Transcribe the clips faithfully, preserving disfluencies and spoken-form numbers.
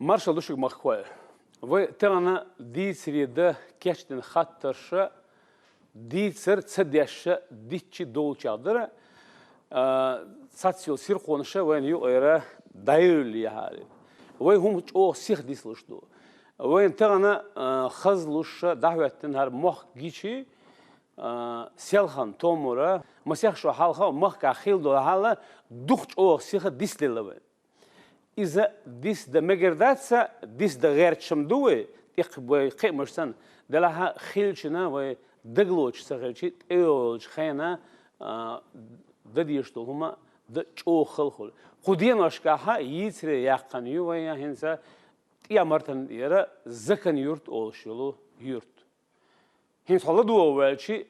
Маршал ду шуга, махкахой. Вай тахана дийцаре дан кечдина хаттарш дийцар ца деш дитча долчех дар, а, цхьацца йола сирхонаш вайна юкъера дӀайолалехьара. Вай хӀума чӀоагӀа сиха дислуш ду. Вайна тахана, а, хазлуш дӀахӀоттийна хӀара мохк гича, а, селхан томара, масех шо хьалха махкахь хилла дола хьал дукха чӀоагӀа сиха дисделла вайна. Иза дисдан мегар дац, дисдан гӀерташ-м ду вай, тӀаккха вай кхиамаш санна, делахь а хилча а вай дагалоацаш ца хилча, тӀейогӀучу хенахь, а, дан дезаш долу хӀума дан чӀогӀа хала хуьлу. Кху деношкахь йийцаре яьккхина ю вай хӀинца ТӀемартан тӀера Закан-Юрт олуш йолу юрт. ХӀинца хьо ладогӀа ваьлча,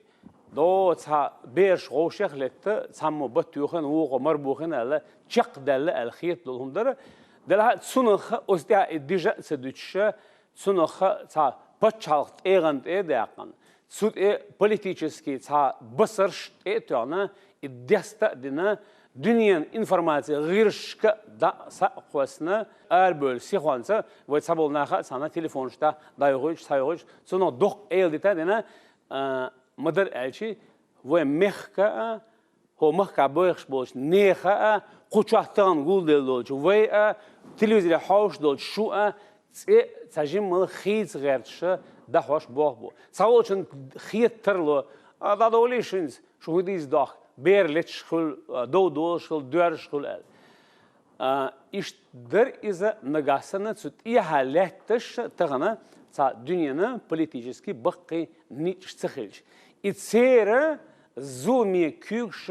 до цхьа бераш гӀовшех летта, цхьаммо бат тоьхна, вукхо мара бохийна аьлла, чекхдаьлла аьлла хета долу хӀума дара. Делахь а цунах оцу тӀехь и дижа а ца дуьтуш, цунах цхьа пачхьалкх тӀегӀан тӀе а даьккхина, цу тӀе политический цхьа басарш тӀе а тоьхна, и деста а дина, дуьненан информацин гӀирсашка дӀа а, схьа а кхоьссина, арабевлла сихонца, вай цхьаболу наха а цхьана телефонаш тӀехь дӀайохуьйтуш, схьайохуьйтуш, цунах доккха эладита а дина, а, ма-дарра аьлча, вай мехка а, хӀокху махкахь бехаш болчу нехан а, кху чохь тахана гулделла долчу вай а, телевизоре хьовсуш долчу шу а, цӀе цхьа жиммал хийца гӀерташ дӀахьош болх бу. Цхьаволчунна хета тарло, а, дӀадовлийша хӀинца, шу хӀун дийца дохку, бер леташ хуьлу, а, дов долуш хуьлу, доьрзуш хуьлу аьлла. А, иштта дара иза нагахь санна, цу тӀехьа лаьтташ тахана цхьа дуьненан политический баккхий ницкъаш ца хилча. И церан зуламе куьйгаш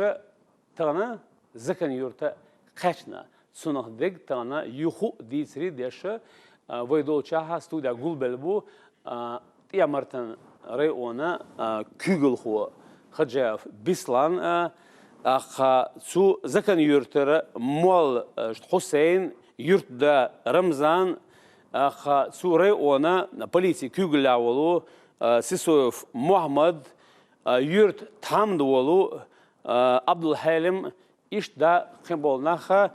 тахана Закан-Юрта кхаьчна. Цунах дерг тахана юха а дийцаре деш, а, вай долчохь студехь гулбелла бу, а, ТӀемартан района, а, куьйгалхо Хаджаев Беслан, а, тӀаккха цу Закан-Юьртара молла, а, Хьусайн, юьртда Рамзан, тӀаккха цу района полицин куьйгаллехь волу, а, Сисоев Мухьаммад, а, юьртда Тхьамда волу, а, Абдулхьелим, иштта кхин болу нах а.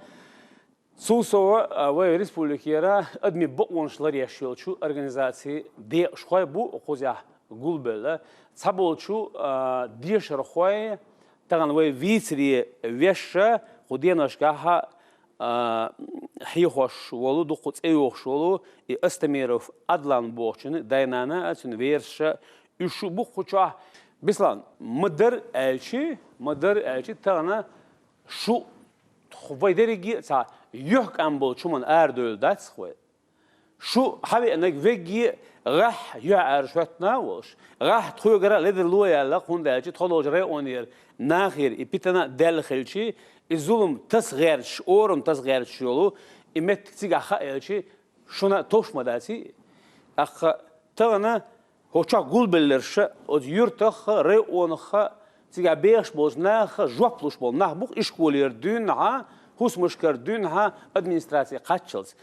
Цул сов, а, вай республикера адамийн бакъонаш ларъеш йолчу организацийн декъашхой бу кхузахь гулбелла. Цхьаболчу, а, дешархой тахана вай вийцаре веш, кху деношкахь, а, хьехош волу, дуккха цӀе йохуш волу и Астамиров Адлан бохучун дай-нана а, цуьнан верасаш а, уьш шу бу кху чохь. Беслан, ма-дарра аьлча, ма-дарра аьлча, тахана шу, вай дерриге а цхьа юьхькӀам болчу хӀуманна арадевлла дац вай. Шу хьавеанарг верриге а гӀеххьа юьхьӀаьржа хӀоьттина а волуш, гӀеххьа тхоьгара ледарло а яьлла, хӀунда аьлча тхо долчу районера нахера и питана а даьлла хилча, и зулам таса гӀерташ, орам таса гӀерташ йолу и меттиг цигахь хааелча, шуна товш ма даций? ТӀаккха тахана хӀокху чохь гулбелларш, оцу юьртах а, районах а, цигахь бехаш болчу нахах а жоп луш болу нах бу-кх, ишколера дуьйна хьа, хӀусамашкара дуьйна хьа, администраце кхаччалц.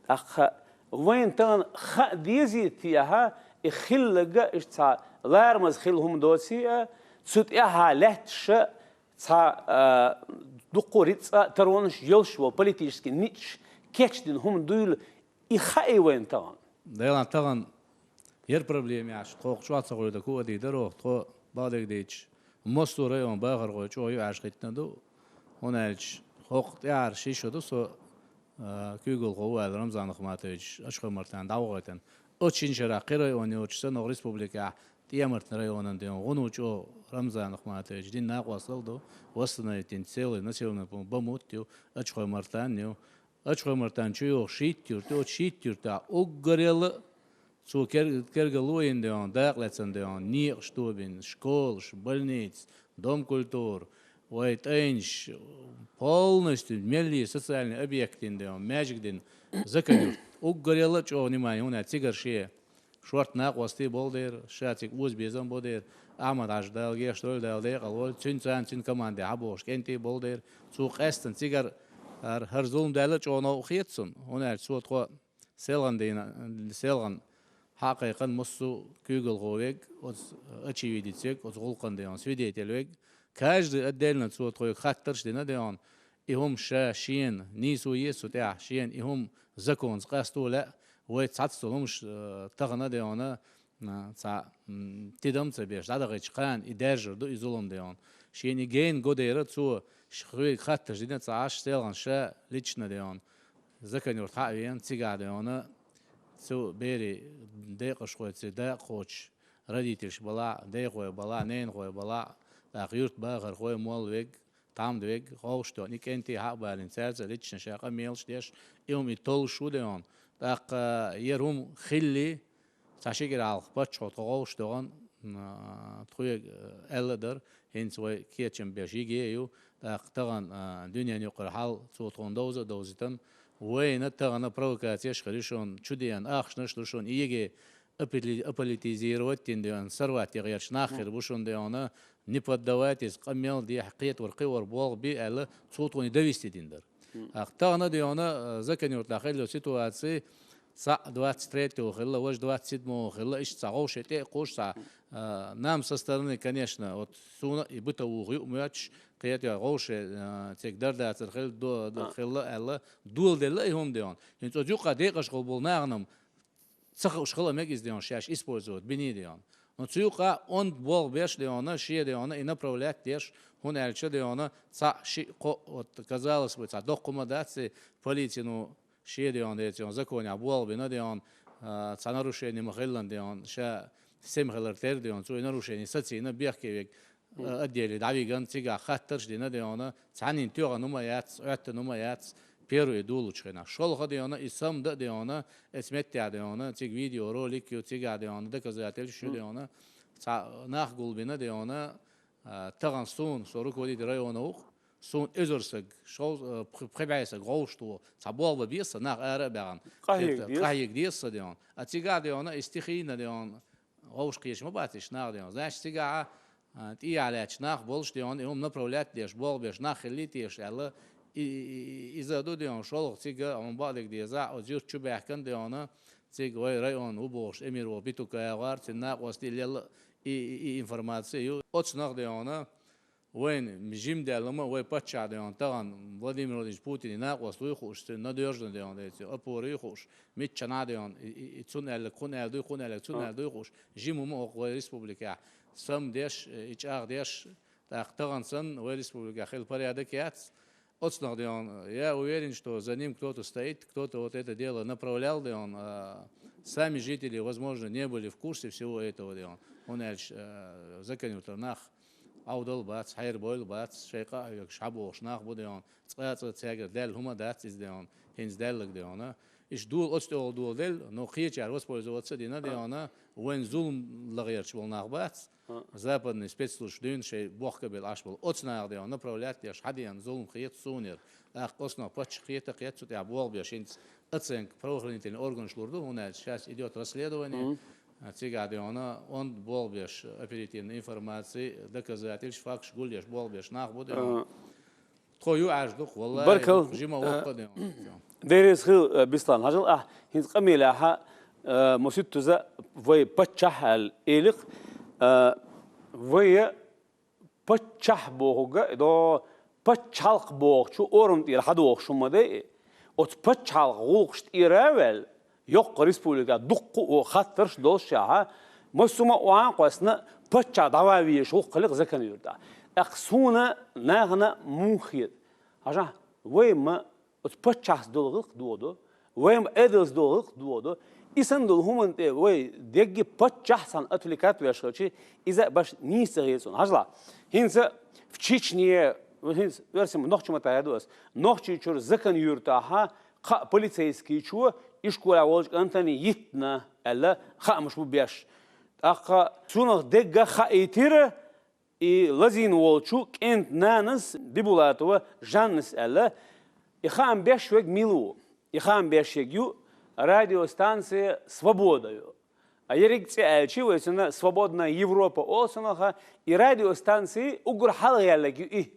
ТӀаккха вайна тахана хаа дезий те, и хилларг а иштта цхьа ларамаза хилла хӀума доций а, цу тӀехьа лаьтташ а, цхьа, а, дуккха а рицкъа а, таронаш а йолуш волу политический ницкъаш кечдина хӀума дуйла, и хаий вайна тахана? Делан тахана яра проблема яц, тхо кху чохь ца гӀуьйда ку а дийр дара оха, тхо бакъдерг дийцча, массо а район бахархой чӀогӀа юьхьӀаьржа хӀиттина ду, хӀунда аьлча хӀокху тӀаьхьара ши шо ду со, а, куьйгалхо ву аьлла Рамзан Ахматович Ачхой-Мартана дӀавахийтина. Оцу шина шарахь кхин район йоцуш санна, оха республикехь ТӀемартан районан дуьйна гӀуна ву чӀогӀа Рамзан Ахматович, дина накъосталла ду, восстановить дина целый населённый пункт Бамут ю, Ачхой-Мартан ю. Ачхой-Мартан чу йогӀу шийтта юрт ю, оцу шийтта юьртахь уггаре а цо кер-, кергало а йина дуьйна, дакъа лаьцна дуьйна, некъаш тобина, школаш, больница, дом культуры, вай тӀайнаш, полностью меллий социальный объект йина дуьйна, маьждиг дина, Закан-Юрт. Уггаре а чӀогӀа внимание, хӀунда аьлча цигара шен шорта накъостий болу дера, ша цига озабезам бо дера, Ахьмад-Хьаьжа, Дала гечдойла, Дала декъал войла, цуьнан царна, цуьнан команде хьабогӀуш кӀентий болу дера, цо къаьстина цигара хӀара, хӀара зулам даьлла а чӀогӀа новкъа хета цунна, хӀунда аьлча цо тхо селхана дийна, селхана хьа а кхайкхина массо а куьйгалхо верг, оцу очевидец верг, оцу гӀуллакхан дуьйна свидетель верг, каждый отдельно цо тхоьга хаттарш а дина дуьйна, и хӀума ша шена нийсо еза цу тӀехь, шена и хӀума законца къасто лаьа, вай цхьацца долу хӀумаш, э, тахана де хьона, а, цхьа, м, тидам ца беш, дӀадахийтачу кхана и даьржар ду и зулам де хьона. Шена и гена го дера цо, ш-, хьоьга хаттарш дина ца Ӏаш, селхана ша лично де хьона. Закан-Юрт хьа а веана, цигахь де хьона, цу берийн декъашхойца дакъа кхочуш, родительш балахь, дайхой балахь, ненахой балахь, тӀаккха юьртбахархой, молла вег, тхьамда вег, гӀовгӀаш тоьхна, и кӀентий хьа а балийна, цаьрца лично ша къамелаш деш, и хӀума и толлуш ву де хьона. ТӀаккха яра хӀума хилли, цхьа ши кӀира хьалха паччахьо тхо гӀовгӀаш тоьхна, м, тхоьга, э, аьлла а дара, хӀинца вай кечам беш ЕГЭ ю, тӀаккха тахана, а, дуьненаюкъара хьал цо тхуна довза а довзийтина, вайна тахана провокацеш хир ю шуна, чудеана ахчанаш ду шуна, и ЕГЭ аполи-, аполитизировать дина де хьона, сорвать ян гӀерташ нах хир бу шуна де хьона, не поддавайтесь, къамел дехьа, кхетавар, кхиор болх бе аьлла, цо тхуна довести дина дара. ТӀаккха тахана де хьона, э, Закан-Юртахь хилла ситуаци, цхьаъ двадцать третьего хилла, важа двадцать седьмого хилла, иштта цхьа гӀовгӀа тӀе а кхуш, цхьа, э, нам со стороны, конечно, вот суна и бытовуха юкъа моьттуш, кхетавар гӀовгӀа, э, цига дар-дацар хилла, до-, до-, хилла аьлла, доладелла и хӀума де хьона. ХӀинца оцу юкъа декъашхо болу нахана-м ца хууш хила мега иза де хьона, шаьш использовать биний де хьона. Но цу юкъа онда болх беш де хьона, шен де хьона, и направлять деш, хӀунда аьлча де хьона, цхьаъ, шиъ, кхоъ, вот, казалось бы, цхьа доккха хӀума дац и, полици, ну, шен де хьона, деций хьона, законехь болх бина де хьона, а, цхьа нарушение ма-хиллара де хьона, ша сема хилар терра де хьона, цо и нарушение сацийна, бехке вега, а, отделе дӀавигна, цигахь хаттарш дина де хьона, цхьаннен тоьхна хӀума яц, Ӏоьттина хӀума яц, первый долучу хенахь. ШолгӀа де хьона, и сам дан а де хьона, эцу меттехь де хьона, цига видеоролик ю, цигахь де хьона, доказательств ю де хьона, цхьа нах гулбина де хьона, а, тахана суна, со руководитель района ву-кх, суна эзар саг, шов-, а, пх-, пхи бӀе саг гӀовгӀаш тоху, цхьа болх бан беза сан, нах ара а баьхна. Къахьега деза. Къахьега деза сан де хьона. А цигахь де хьона, и стихийно де хьона, гӀовгӀаш кхеташ ма бац иштта нах де хьона. Значит, цигахь, а, тӀехьа лаьтташ нах болуш де хьона, и хӀума направлять деш, болх беш нах хилли теша аьлла, и, и, и, и, иза ду де хьона, шолгӀа цига хьуна бакъдерг дезахь, оцу юьрта чу баьхкина де хьона, цига вай район ву бохуш, эмир волу Битука ягӀар, цуьнан накъостий лелла и, и, и информаци ю. Оцу нах де хьона, вайна жима даьлла ма, вай паччахь де хьона, тахана Владимир Владимирович Путинан накъост вуй хууш, цуьнан надежда де хьона, деций, опора юй хууш, миччанхьа де хьона, и, и, и цунна аьлларг кхунна аьлла дуй, кхунна аьлларг цунна аьлла дуй хууш, жима хӀума хӀокху вай республикехь сам деш, и чӀагӀдеш, тӀаккха тахана санна вай республикехь хилла порядок яц. Оцу нах де хьона, я уверен, что за ним кто-то стоит, кто-то вот это дело направлял де хьона, а, сами жители, возможно, не были в курсе всего этого де хьона. ХӀунда аьлча, а, Закан-Юртара нах Ӏовдал бац, хьерабойла бац, шайн къа а хьоьгуш, хьабохуш нах бу де хьона, цкъа а цкъа цаьргара даьлла хӀума дац иза де хьона, хӀинца даьлларг де хьона. Иштта дола, оцу тӀехула доладелла, но кхечара воспользоваться а дина де хьона, вайн зулам лахъярчаш болу нах бац, западный спецслужбаш дуьйна шайн бохка белла Ӏаш болу. Оцу наха де хьона направлять деш, хьадеана зулам хета суна яра. ТӀаккха оцу нах паччахьа кхета а кхета, цу тӀехь болх беш, хӀинца оценка правоохранительный органаш лур ду, хӀунда аьлча сейчас идёт расследование, а, цигахь де хьона, онда болх беш, оперативная информация, доказательств, факташ гулъеш болх беш нах бу де хьона. Тхо ю Ӏаш ду-кх, валлахӀи, баркал, ду-кх, жима, а, воккха а де хьона. Деррис хил, а, Бислан, хьажал ахь, хӀинца къамелехьа, а, Муситтуза вай паччахь аьлла элира-кх, а, вай паччахь бохург а, до пачхьалкх бохучу орам тӀера хьадохуш хӀума дай, оцу пачхьалкх гӀуллакхаш тӀера а ваьлла, йоккха республика дуккха а хаттарш доллушехьа, массо а ма охьа а кхоьссина, паччахь дӀаван везаш гӀуллакх хили-кх Закан-Юртахь. ТӀаккха суна нахана муха хета? Хьажахь, вай ма оцу паччахьца долу гӀуллакх дохадо, вай ма Ӏедалца долу гӀуллакх дохадо. И санна долу хӀуманна тӀе вай дегги паччахь санна отвлекать веш хилча, иза а баш нийса ца хета суна. Хьажал, хӀинца в Чечне, хӀинца оьрсийн, нохчийн маттахь яздо ас, Нохчийчуьра Закан-Юртахьа кхаа полицейскийчо ишколехь волчу кӀантана йиттина аьлла, хаамаш бу беш. ТӀаккха цунах дегга хаийтира и лазийна волчу кӀентан нанас, Бибулатова Жаннас аьлла, и хаам беш верг мила ву? И хаам беш верг ю радиостанция «Свобода» ю. А ерриг цӀе аьлча, вай цунна «Свободная Европа» олу цунах, и радиостанция уггар хьалха яьлларг ю и.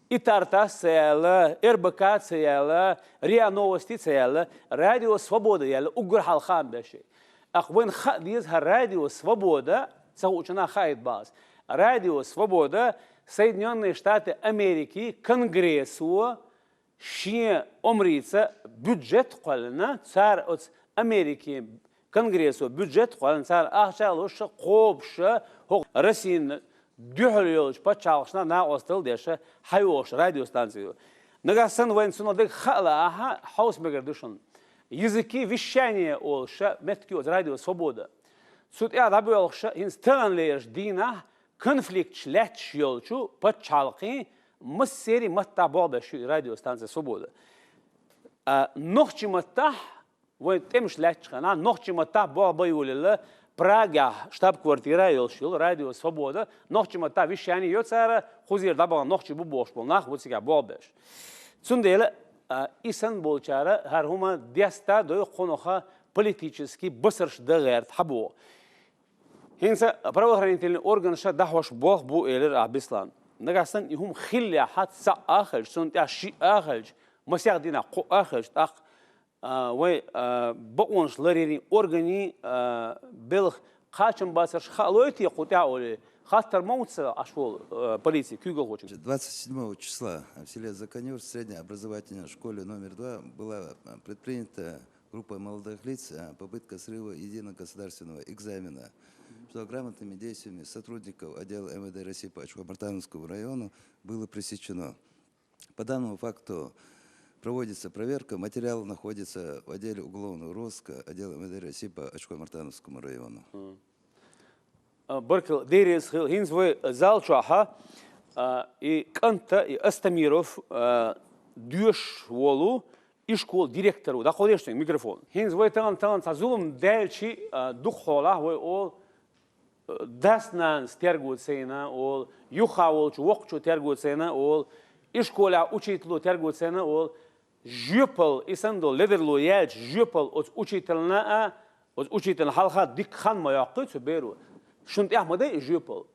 И «Тартас» ца яьлла, эр бэ ка ца яьлла, РИА Новости ца яьлла, радио «Свобода» яьлла уггар хьалха хаам беш верг. Аккха вайна хаа деза хӀара радио «Свобода», ца хуучу наха хаийта боху ас. Радио «Свобода» Соединённые Штаты Америки Конгрессо шен омрица бюджет кхоьллина, цара оцу Америкин Конгрессо бюджет кхоьллина, цара ахча а луш, кхобуш, хӀокху Россин дуьхьал йолчу пачхьалкхашна накъосталла деш хьайогӀуш радиостанци ю. Нагахь санна вайна цунах дерг хаа лаахь, хьовса мегар ду шуна. Языки вещания олуш меттиг ю оцу радио Свобода. Цу тӀехь дӀабоьлхуш, хӀинца таханлерчу дийнахь конфликташ лаьтташ йолчу пачхьалкхийн массерийн маттахь болх беш ю и радиостанция Свобода. А, нохчийн маттахь вайн тӀемаш лаьтташ хенахь, нохчийн маттахь болх бан йолаелла Прагехь штаб-квартира йолуш йолу радио Свобода, нохчийн маттахь вещание йо цара, кхузера дӀабахана нохчий бу бохуш болу нах бу цигахь болх беш. Цундела, а, и санна болчара хӀара хӀума деста дойу кхунах политически басарш дан гӀерта хьан боху. ХӀинца правоохранительный органаша дӀахьош болх бу, элира ахь, Беслан. Нагахь санна и хӀума хиллехь, цхьаъ а хилча, цунна тӀехь шиъ а хилча, масех дийнахь кхоъ а хилча, тӀаккха, а, вай, а, бакъонаш ларъярийн органийн, а, белхан кхачам бацарш хаалой те кху тӀехь олий, хаттар ма ву ца Ӏаш волу, а, полицин куьйгалхочуьнга? Двадцать седьмого числа в селе Заканюр в средней образовательной школе номер два была, а, предпринята группой молодых лиц, а, попытка срыва единого государственного экзамена, что грамотными действиями сотрудников отдела М В Д России по Ачхой-Мартановскому району было пресечено. По данному факту проводится проверка, материал находится в отделе уголовного розыска отдела М В Д России по Ачхой-Мартановскому району. А, баркалла, дерригаш хила. ХӀинца вай зал чохь, а, и кӀант, и Астамиров, а, доьшуш волу, и школа директор ву. ДӀакховдийша шуьнга микрофон. ХӀинца вай тахана, тахана цхьа зулам даьлчи, а, дукха хьолахь вай олу, а, дас-нанас терго ца йина олу, юххехь волчу воккхачо терго ца йина олу, и школехь учитело терго ца йина олу, жоьпалла, и санна долу ледарло яьлча, жоьпалла оцу учительна а, оцу учительна хьалха дика хан ма йоккхуй цу беро. Шуна тӀехь ма дай и жоьпалла.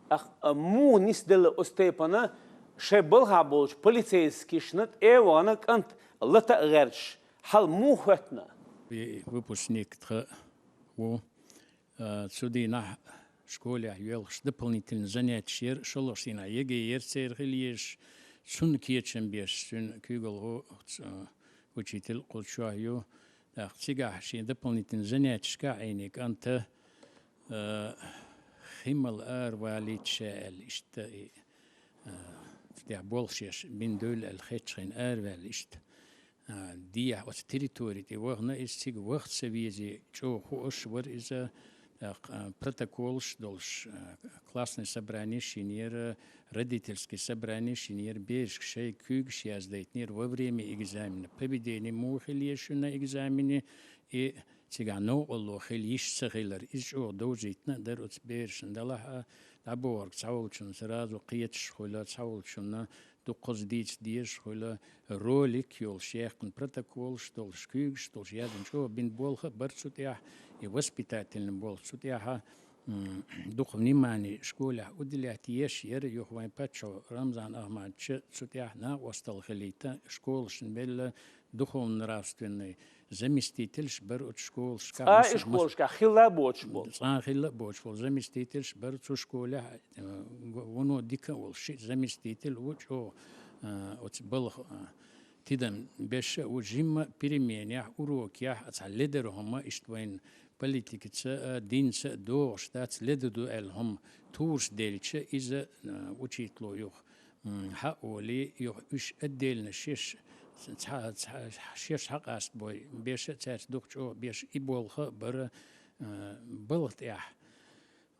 Ах, а, муха нисделла оцу тайпана шайн балхахь болчу полицейскишна тӀе а вахана кӀант лата а гӀерташ, хьал муха хӀоьттина? И выпускник тхан ву. А, цу дийнахь школехь йоьлхуш дополнительный занятиеш яра, шолгӀачу дийнахь ЕГЭ яра церан хила езаш, цунна кечам беш, цуьнан куьйгалхо, а, учитель кхуза чохь ю. ТӀаккха цигахь шен дополнительный занятиешкахь Ӏийна кӀанта, а, хи мала ара валийта ша аьлла, иштта и, а, тӀехь болх шаьш бина девлла аьлла хетчахьана араваьлла иштта. А, дехьа оцу территори тӀе вахана, иза цига ваха ца везий, чӀогӀа хууш вара иза, а, к-, а, протоколаш долуш, а, классный собрани шинера, родительский собрани шинера, берашка шайн куьйгаш яздайтинера во время экзамена. Поведение муха хила еза шуна экзамене, и цигахь новкъарло хила йиш ца хилар. Иза чӀогӀа довзийтина а дара оцу берашна, делахь а, дӀабохург цхьаволчунна сразу кхеташ хуьлу, цхьаволчунна дуккхаза дийца дезаш хуьлу, ролик йолуш, яьккхина протоколаш долуш, куьйгаш долуш, яздина чӀогӀа бина болх а бара цу тӀехь, и воспитательный болх цу тӀехь, м, дукха внимание школехь уделять еш яра, юха вайн паччахьо Рамзан Ахматовича цу тӀехь накъосталла хилийта, школашна белла духовно-нравственный заместительш бара оцу школашкахь. Цкъа и школашкахь хилла а боцуш болу. Цкъа хилла а боцуш болу заместительш бара цу школехь, э, ву-, вуно дика а волуш шиъ заместитель ву чӀогӀа, э, оцу балха, э, тидам беш а ву, жимма переменехь, урокехь, а цхьа ледара хӀума, иштта вайн политикаца а, динца а догӀуш дац, леда ду аьлла хӀума турс делча, иза, э, учитело юха м, хьаолий, юха уьш отдельно шеш, цхьа, цхьа, шеш хьакъастабой, беша а цаьрца дукха чӀогӀа беш и болх а бара, а, балха тӀехь.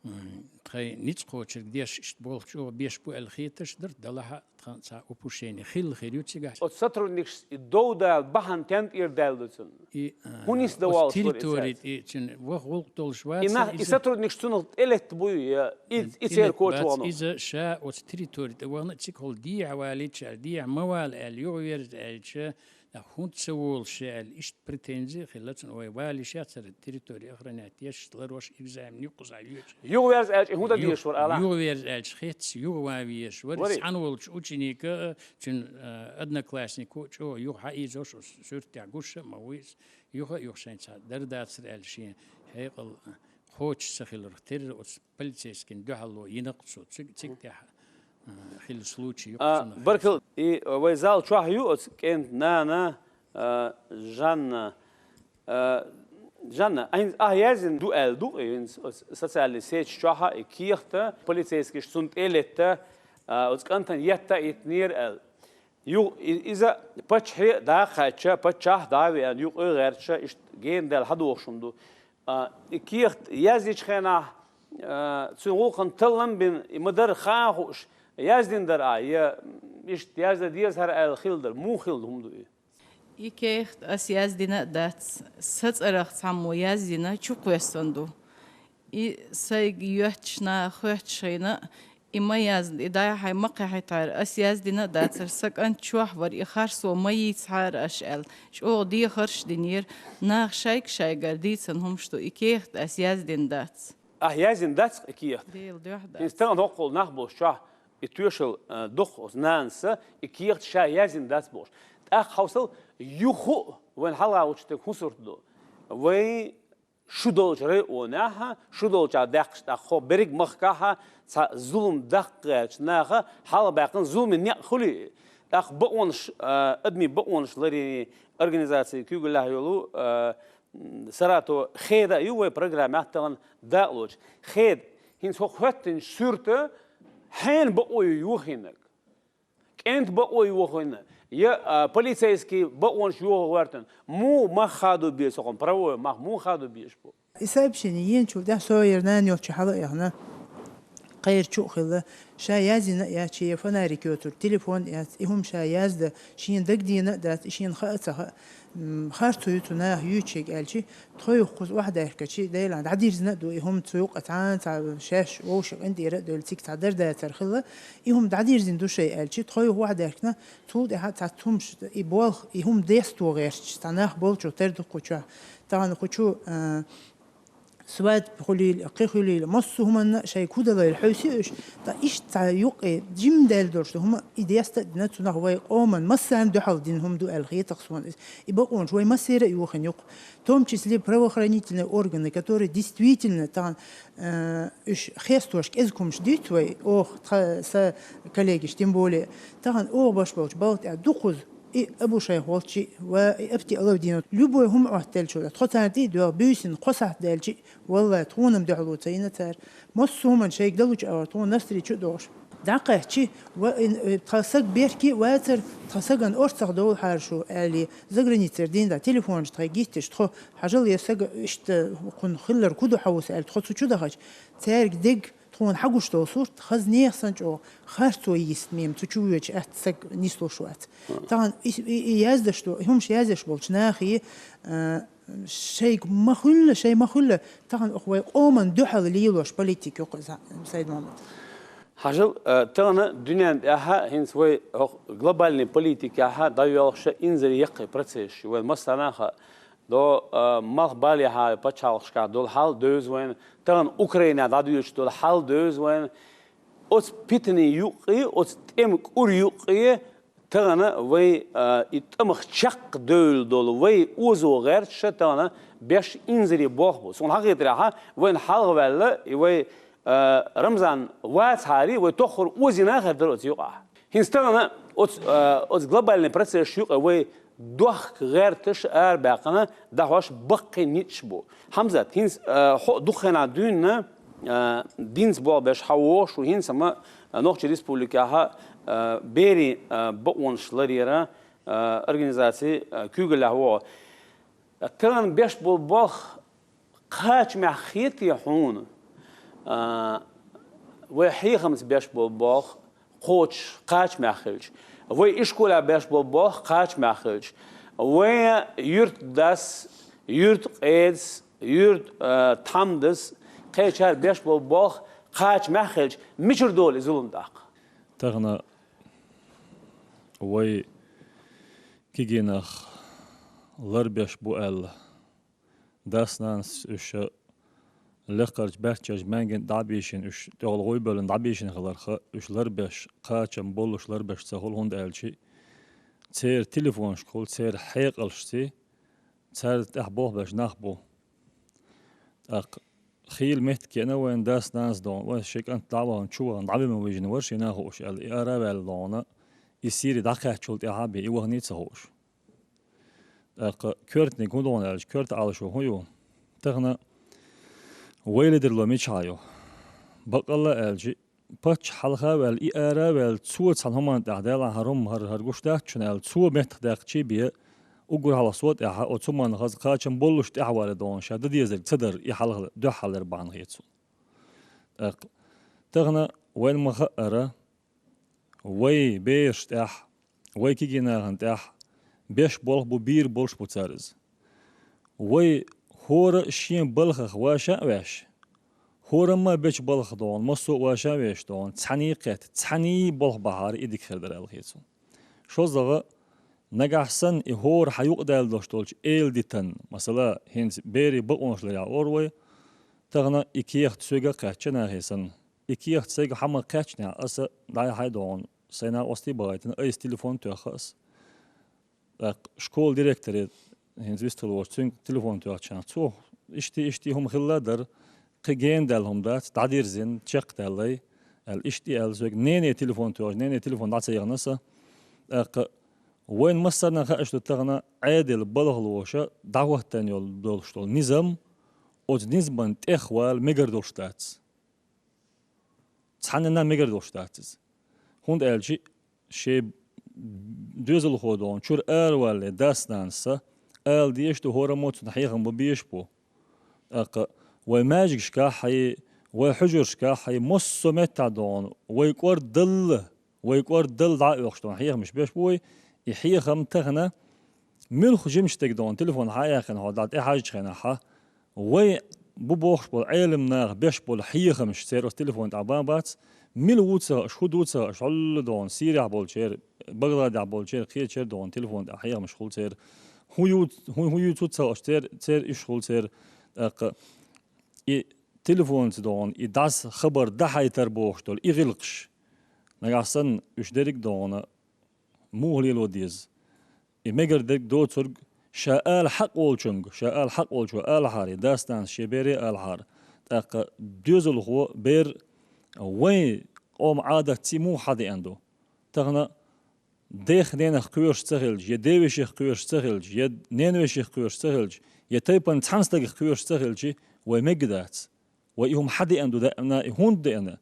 М, тхайн ницкъ кхочург деш, иштта болх чӀогӀа беш бу аьлла хеташ дара, делахь а тхан цхьа упущение хилла хир ю цигахь. Оцу сотрудникашца и дов дала бахьана тен тӀера даьлла ду цунна? И, а, хӀун нисдан оцу волуш вара иза территори цаьрца? ТӀе цуьнан ваха гӀуллакх долуш вац и нах, и иза. Сотрудникаш цунах тӀелетта буй, я, и, и церан коча вахана? Иза ша оцу территори тӀе вахана, цига хьула дехьа валийта аьлла, дехьа ма вала аьлла, юхаверза аьлча, хӀунда ца волуш аьлла, иштта претензи а хилла цунна, вай валийша цара территори охранять еш, ларош экзамен юккъаза йоьчу. Юхаверза аьлча, и хӀунда дезаш вара, ала? Юхаверза аьлча, хетта юхаван везаш вара. Вари. Цхьана волчу ученика, цуьнан, а, однокласснико чӀогӀа юха хьаийзош, оцу суьртехь гуш а ма ву иза. Юха а юха шайн цхьа дара дацара аьлла шен хьекъал, а, кхочуш ца хиларх терра оцу полицейскийн дуьхьало йина-кх цо. Цига, цига тӀехь Хилла случай ю. А, баркал, и вай зал чохь ю оцу кӀентан нана, а, Жанна. А, Жанна, ахь, ахь яздина ду аьлла ду-кх и хӀинца оцу социальный сеть чохь и кехат, полицейскиша цунна тӀе а летта, а, оцу кӀантана етта а йитинера аьлла. Ю, и-, иза паччахье а дӀакхаьчча, паччахь а дӀа а веана, юкъа а гӀерташ, иштта гена даьлла хьадохуш хӀума ду. А, и кехат яздечу хенахь, а, цуьнан гӀуллакхана таллам а бина, и ма-дарра хаа хууш, яздина дара ахь, я иштта яздан деза хӀара аьлла хилла дара. Муха хилла хӀума ду и? И кехат ас яздина а дац, сан цӀарах цхьаммо яздина, чукхоьссина ду. И сайга йоьтташ наха хоьттуш хилла, и ма яздина, и дӀай-хьай ма кхехьийтахьара, ас яздина а дацара, сан кӀант чохь вара, и харцо ма йийцахьара аш аьлла, чӀогӀа дехарш а динера, наха шайга-шайгара дийцина хӀумаш ду, и кехат ас яздина дац. Ахь яздина дац и кехат? Делан дуьхьа дац. ХӀинца тахана хӀокхул нах болчу чохь и тоьшалла, а, доккху оцу нанас, и кехат ша яздина дац бохуш. ТӀаккха хьовсал, юха а вайна хьалха волчу стеган хӀун сурт ду? Вай шу долчу районехь, шу долчохь даьккхича, тӀаккха хӀокху берриг махкахь цхьа зулам даккха гӀертачу наха хьалхабаьккхина зуламе некъ хуьлий? ТӀаккха бакъонаш, а, адамийн бакъонаш ларъяран организацин куьйгаллехь йолу, а, Саратов хеда а ю вай программехь тахана дакъалоцуш. Хеда, хӀинца хӀокху хӀоьттинчу суьрта хьенан бакъо ю йохийнарг? КӀентан бакъо ю йохийна, я, а, полицейский бакъонаш йохо гӀоьртина? Муха мах хадо беза хӀокхуьнан, правовой мах муха хадо безаш бу? И сообщение еначул тӀаьхьа со яра нана йолчу хьала а яхна, кхерачу а хилла, ша яздина а яц, шен фонарик йоцург телефон а яц, и хӀума ша яздан шена дагадеана а дац, и шена хаа а ца хаьа. М, харцо ю цу наха юьйцуш ерг аьлча, тхо юха кхуза охьадаьхкича, Делан дӀадирзина а ду, и хӀума цу юкъа цхьана цхьа шаьш вовшийн къинтӀера а девлла, цига цхьа дар дацар хилла, и хӀума дӀадирзина ду шайн аьлча, тхо юха охьадаьхкина, цул тӀаьхьа цхьацца хӀумаш, и болх, и хӀума десто гӀерташ, цхьа нах болчух тера ду кху чохь. Тахана кху чу, а, свадьба хуьлийла, кхин хуьлийла, массо а хӀуманна шайга хӀун далийла хьовсий уьш, ткъа иштта цхьа юккъе жимма даьлла долуш ду хӀума, и деста а дина, цунах вай къоман массарна дуьхьал дина хӀума ду аьлла хетар суна иза. И бакъонаш вай массеран а йохийна ю-кх, в том числе правоохранительные органы, которые действительно тахана, э, уьш хестош кӀезиг хӀумаш дуьйцу вай, оха, тха, сан коллегаш, тем более, тахана оха беш болчу балха тӀехь дукхаза и Абушайх волчу а, и Апти Алавдинов, любой хӀума Ӏоттаделча, тхо царна тӀе а доьгӀу, буьйсанна кхо сахьт даьлча, валлай, тхуна-м дуьхьало ца йина цара. Массо а хӀуманна шайга далучу агӀор тхуна навстречу а догӀуш. ДӀакхаьчча, ва-, ин, э, тхан саг беркате а вацара, тхан сагана орцах довлахьара шу, аьлла, заграницера дийна дӀа телефонаш тхайга гитташ, тхо, хьажал, я сага иштта кхунна хилларг хӀун ду хьовса, аьлла, тхо цу чу дахча, цаьрга дерг тхуна хьагуш долу сурт, хаза нехан санна чӀогӀа харцо йист мема цу чу воьдуш атта саг нислуш вац. Тахана и, и, и яздеш ду, и хӀумаш яздеш болчу нахе, а, шайга ма хуьлла, шай ма хуьлла, тахана оха вай къоман дуьхьал лелош политика ю-кх иза, Сайд-Мохьмад. Хьажал, а, тахана дуьнен тӀехь хӀинца вай хӀокху глобальный политикехь дӀайоьлхуш инзаре яккхий процесс ю вайн массарна а хаьа. До, а, малхбалехьа пачхьалкхашкахь долу хьал девза вайна, тахана Украинехь дӀадоьдуш долу хьал девза вайна. Оцу питанийн юккъе, оцу тӀеман кӀур юккъе тахана вай, а, и тӀамах чекхдевлла долу вай озо гӀерташ тахана беш инзаре болх бу. Суна хьахетарехь, вайна хьалха ваьлла и вай, а, Рамзан вацахьара, вай тоххара озийна а хир дара оцу юкъахь. ХӀинца тахана оцу, а, оцу глобальный процессаш юкъа вай дохка гӀерташ арабаьккхина дӀахьош баккхий ницкъаш бу. Хьамзат, хӀинца, а, хьо дукха хенахь дуьйна, а, динца болх беш хьан вогӀуш ву, хӀинца ма, а, Нохчийн Республикехь, а, берийн, а, бакъонаш ларъяран, а, организацин, а, куьйгаллехь вогӀу. Тахана беш болу болх кхачамехь хетий хьуна, а, вай хьехамца беш болу болх кхочуш кхачамехь хилча, вай ишколехь беш болу болх кхачамехь хилча, вай юьртдас, юьртда къедас, юьртда, а, тхьамдас, кхечара беш болу болх кхачамехь хилча, мичара долу и зулам тӀаккха? Тахана вай кегийнах ларбеш бу аьлла, дас-нанас уьш лекхарчу баьрччанаш маьнган а дӀа а бийшина, уьш тӀехула гӀой бевлла дӀа а бийшина хиларх, уьш ларбеш, кхачам боллуш ларбеш ца хуьлу, хӀунда аьлча церан телефонашкахула, церан хьекъалшций, царна тӀехь болх беш нах бу. ТӀаккха тӀаккха хийла меттиг кхиъна вайна дас-нанас догӀна, вай ши кӀант дӀа а вахана, чу вахана, дӀа а вима вижина вара ший нахуш аьлла, и ара а ваьлла догӀна, и сири дӀакхаьччул тӀаьхьа бен, и вахана а ца хууш. ТӀаккха коьртаниг хӀун догӀна аьлча, коьрта Ӏалашо хӀун ю? Тахан вай ледарло мичахьа ю? Баккъалла аьлча, паччахь хьалха а ваьлла, и ара а ваьлла, цо цхьана хӀуманна тӀехь даьлла хӀара хӀума, хӀара, хӀара гуш дац шуна аьлла, цо меттах даьккхача бен, уггар хьалха со тӀехьа, оцу хӀуманна хаза кхачам боллуш тӀехьа вале догӀна, ша дан дезарг ца дар, и хьалха дуьххьал дар бахьана хета суна. ТӀаккха тахан вайна ма хаъара, вай бераш тӀехь, вай кегий нахана тӀехь беш болх бу, бийр болуш бу цар иза. Вай хӀора а шен балхах ваша а ваьш, хӀорамма бечу балхах догӀна, массо а ваша а веш догӀна, цхьаьний кхетта, цхьаьний болх бахьара и дика хир дара аьлла хета суна. ШозлагӀа, нагахь санна и хӀора хьан юкъадаьлла долуш долчу эладитан, масала, хӀинца берийн бакъонаш ларъян ора вай, тахан и кехат соьга а кхаьчча нахе санна. И кехат сайга хьан ма кхаьчнехь, аса дӀай-хьай догӀна, сайн накъостий бахийтина, айса телефон тоьхна аса. ТӀаккха школа директоре, хӀинца вистхила волчу, цуьнга телефон тоьхча, цо: «Иштта, иштта хӀума хилла дара, кхин гена даьлла хӀума дац, дӀадирзина, чекхдаьллай», аьлла, иштта и аьлла соьга. Нене телефон тоьхча, нене телефон дӀа ца яхана аса. ТӀаккха вайна массарна хаьаш ду тахан, Ӏедал балхалоша дӀахӀоттийна йолу, долуш долу низам, оцу низаман тӀехвала мегар долуш дац. Цхьанна а мегар долуш дац иза. ХӀунда аьлча шен доьзалхо догӀна чуьра аравалале дас-нанас ала дезаш ду, хӀораммо цунна хьехам бан безаш бу. ТӀаккха вай маьждигашкахь а, вай хьуьжаршкахь а, массо а меттехь догӀна, вай кӀорда далла, вай кӀорда далла дӀа а оьхуш догӀна хьехамаш беш бу вай, и хьехам тахана муьлхха жимачу стеган догӀна телефон хьан а яьккхина хьо дӀа тӀехьажчу хенахь, вай бу бохуш болу Ӏелам наха беш болу хьехамаш церан оцу телефон тӀехь бан бац, мила ву ца хууш, хӀун ду ца хууш, хьулла догӀна, Сирехь болчеран, Багладехь болчеран, кхечеран догӀна телефон тӀехь хьехамаш хуьлу церан, хӀун ю, хӀун, хӀун юьйцу ца хууш, церан, церан уьш хуьлу церан, тӀаккха и телефонца догӀна, и дӀаса хабар дӀахьайтар бохуш долу, и гӀиллакхаш. Нагахь санна уьш дерриг а догӀна, муха лело деза? И мегар дерг доцург ша ала хьакъ волчуьнга, ша ала хьакъ волчо алахьара, и дас-нанас шен бере алахьара. ТӀаккха доьзалхо, бер, вайн къоман Ӏадатций муха хьадеана ду? Тахана дех-ненах кхоьруш ца хилча, я ден-веших кхоьруш ца хилча, я ненавеших кхоьруш ца хилча, я тайпана цхьана стагах кхоьруш ца хилча, вай мегга дац. Вай и хӀума хьадеана ду даимна, и хӀунда деана?